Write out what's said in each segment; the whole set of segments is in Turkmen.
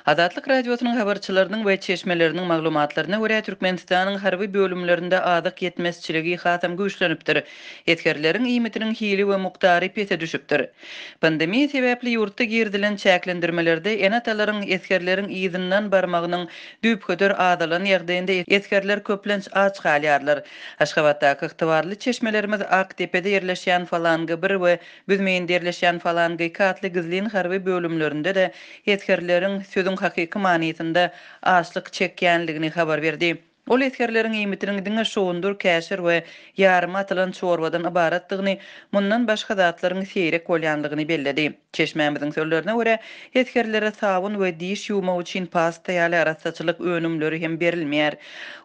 Azatlyk Radiosynyň habarçylarynyň we çeşmeleriniň maglumatlaryna görä, Türkmenistanyň harby bölümlerinde azyk ýetmezçiligi hasam güýçlenipdir. Esgerleriň iýmitiniň hili we mukdary pese düşüpdir. Pandemiýa sebäpli ýurtda girizilen çäklendirmelerde ene-atalaryň esgerleriň yzyndan barmagynyň düýpgöter azalan ýagdaýynda esgerler köplenç aç galýarlar. Aşgabatdaky ygtybarly çeşmelerimiz Akdepede ýerleşýän Falanga bir we Büzmeýinde ýerleşýän Falanga iki atly gizlin harby bölümlerinde-de esgerleriň sözüň hakyky manysynda açlyk çekýänligini habar berdi. Ol esgerleriň iýmitiniň diňe şugundyr, käşir we ýarym atylan çorbadan ybaratdygyny, mundan başga zatlaryň seýrek bolýanlygyny belledi. Çeşmämiziň sözlerine görä, esgerlere sabyn we diş ýuwmak üçin pasta ýaly arassaçylyk önümleri hem berilmeýär.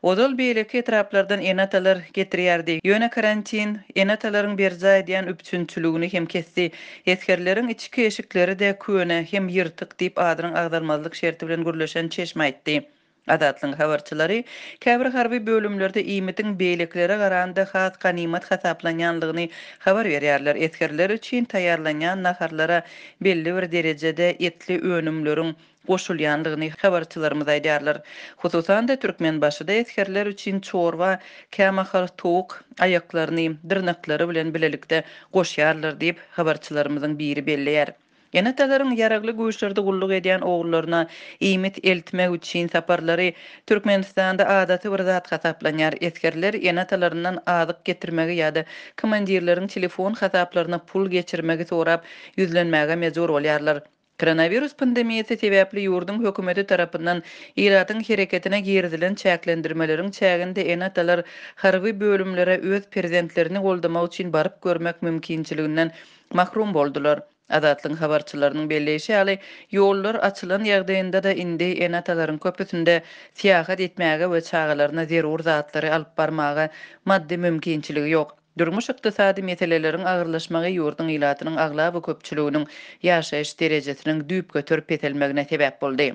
Ozal beýleki etraplardan ene-atalar getirýärdi. Ýöne karantin ene-atalaryň berjaý edýän üpjünçiligini hem kesdi. Esgerleriň içki eşikleri-de köne hem ýyrtyk diýip, adynyň agzalmazlyk şerti bilen gürleşen çeşme aýtdy. Azatlygyň habarçylary käbir harby bölümlerde iýmitiň beýlekilere garanda has ganymat hasaplanýanlygyny habar berýärler. Esgerler üçin taýýarlanýan naharlara belli bir derejede etli önümleriň goşulýanlygyny habarçylarymyz aýdýarlar. Hususan-da, Türkmenbaşyda esgerler üçin çorba kämahal towuk aýaklaryny dyrnaklary bilen bilelikde goşýarlar diýip, habarçylarymyzyň biri belleýär. Ene-atalaryň Ýaragly Güýçlerde gulluk edýän ogullaryna iýmit eltmek üçin saparlary Türkmenistanda adaty bir zat hasaplanýar. Esgerler ene-atalaryndan azyk getirmegi ýa-da komandirleriň telefon hasaplaryna pul geçirmegi sorap ýüzlenmäge mejbur bolýarlar. Koronawirus pandemiýasy sebäpli ýurduň hökümeti tarapyndan ilatyň hereketine girizilen çäklendirmeleriň çäginde ene-atalar harby bölümlere öz perzentlerini goldamak üçin baryp görmek mümkinçiliginden mahrum boldular. Azatlygyň habarçylarynyň belleýşi ýaly, ýollar açylan ýagdaýynda-da indi ene-atalaryň köpüsinde syýahat etmäge we çagalaryna zerur zatlary alyp barmaga maddy mümkinçiligi ýok. Durmuş-ykdysady meseleleriň agyrlaşmagy ýurduň ilatynyň aglaba köpçüliginiň ýaşaýyş derejesiniň düýpgöter peselmegine sebäp boldy.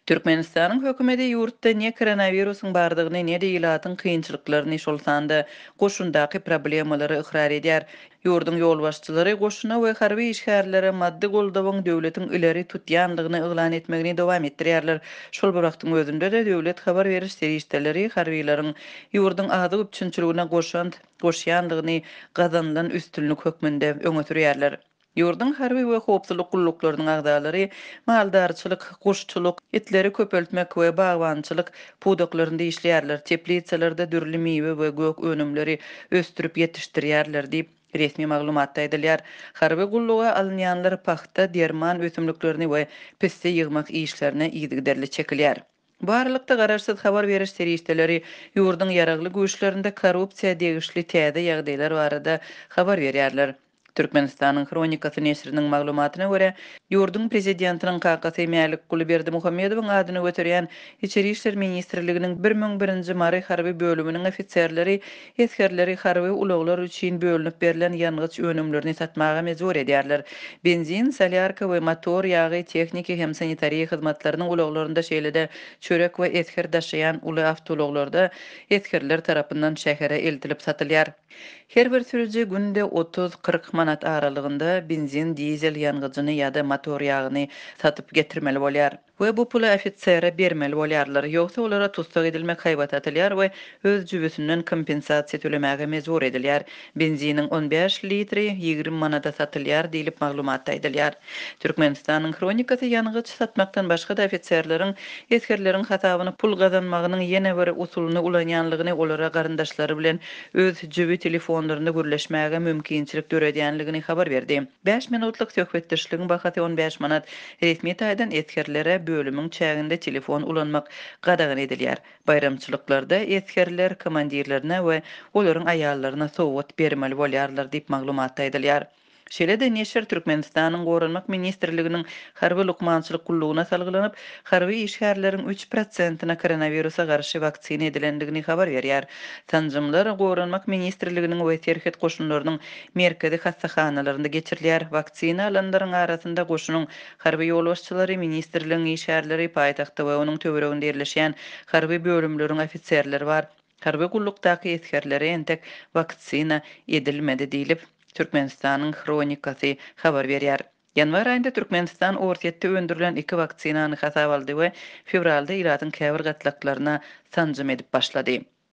Türkmenistanyň hökümeti ýurtda ne koronawirusyň bardygyny, ne-de ilatyň kynçylyklaryny, şol sanda goşundaky problemalary ykrar edýär. Ýurduň ýolbaşçylary goşuna we harby işgärlere maddy goldawyň döwletiň ileri tutýandygyny yglan etmegini dowam etdirýärler. Şol bir wagtyň özünde-de döwlet habar beriş serişdeleri harbylaryň ýurduň azyk üpjünçiligine goşant goşýandygyny gazanylan üstünlik hökmünde öňe sürýärler. Ýurduň harby we howpsuzlyk gulluklarynyň agzalary maldarçylyk, guşçulyk, itleri köpeltmek we bagbançylyk pudaklarynda işleýärler, teplisalarda dürli miwe we gök önümleri ösdürip ýetişdirýärler diýip, resmi maglumatda aýdylýar. Harby gulluga alynýanlar pagta, derman ösümliklerini we pisse ýygmak işlerine yzygiderli çekilýär. Bu aralykda, garaşsyz habar beriş serişdeleri ýurduň ýaragly güýçlerinde korrupsiýa degişli täze ýagdaýlar barada habar berýärler. Türkmenistanyň Hronikasy neşiriniň maglumatyna görä, ýurduň prezidentiniň kakasy Mälikguly Berdimuhamedowyň adyny göterýän Içeri işler ministrliginiň 1001-nji Mary harby bölüminiň ofiserleri esgerleri harby ulaglar üçin bölünip berlen ýangyç önümlerini satmaga mejbur edýärler. Benzin, solýarka we motor ýagy tehniki hem sanitariýa hyzmatlarynyň ulaglarynda şeýle-de çörek we esger daşaýan uly awtoulaglarda esgerler tarapyndan şähere eltilip satylýar. Her bir sürüji günde otuz, 40 manat aralygynda benzin, dizel ýangyjyny ýa-da motor ýagyny satyp getirmeli bolýar. We bu puly ofisere bermeli bolýarlar. Ýogsa olara tussag edilmek haýbaty atylýar we öz jübüsinden kompensasiýa tölemäge mejbur edilýär. Benziniň on bäş litri 20 manada satylýar diýlip maglumatda aýdylýar. Türkmenistanyň Hronikasy ýangyç satmakdan başga-da ofiserleriň esgerleriň hasabyna pul gazanmagynyň ýene bir usulyny ulanýanlygyny, olara garyndaşlary bilen öz jübi telefonlarynda gürleşmäge mümkinçilik döredýänligini habar berdi. Bäş minutlyk söhbetdeşligiň bahasy on bäş manat. Resmi taýdan esgerlere bölümiň çäginde telefon ulanmak gadagan edilýär. Baýramçylyklarda esgerler komandirlerine we olaryň aýallaryna sowgat bermeli bolýarlar diýip, maglumatda aýdylýar. Şeýle-de neşir Türkmenistanyň Goranmak ministrliginiň Harby lukmançylyk gullugyna salgylanyp, harby işgärleriň üç prosentine koronawirusa garşy waksina edilendigini habar berýär. Sanjymlar Goranmak ministrliginiň we Serhet goşunlarynyň merkezi hassahanalarynda geçirilýär. Waksina alanlaryň arasynda goşunyň harby ýolbaşçylary, ministrligiň işgärleri, paýtagtda we onuň töwereginde ýerleşýän harby bölümleriň ofiserleri bar. Harby gullukdaky esgerlere entek waksina edilmedi diýlip, Türkmenistanyň Hronikasy habar berýär. Ýanwar aýynda Türkmenistan Orsýetde öndürilen iki waksinany hasaba aldy we fewralda ilatyň käbir gatlaklaryna sanjym edip başlady.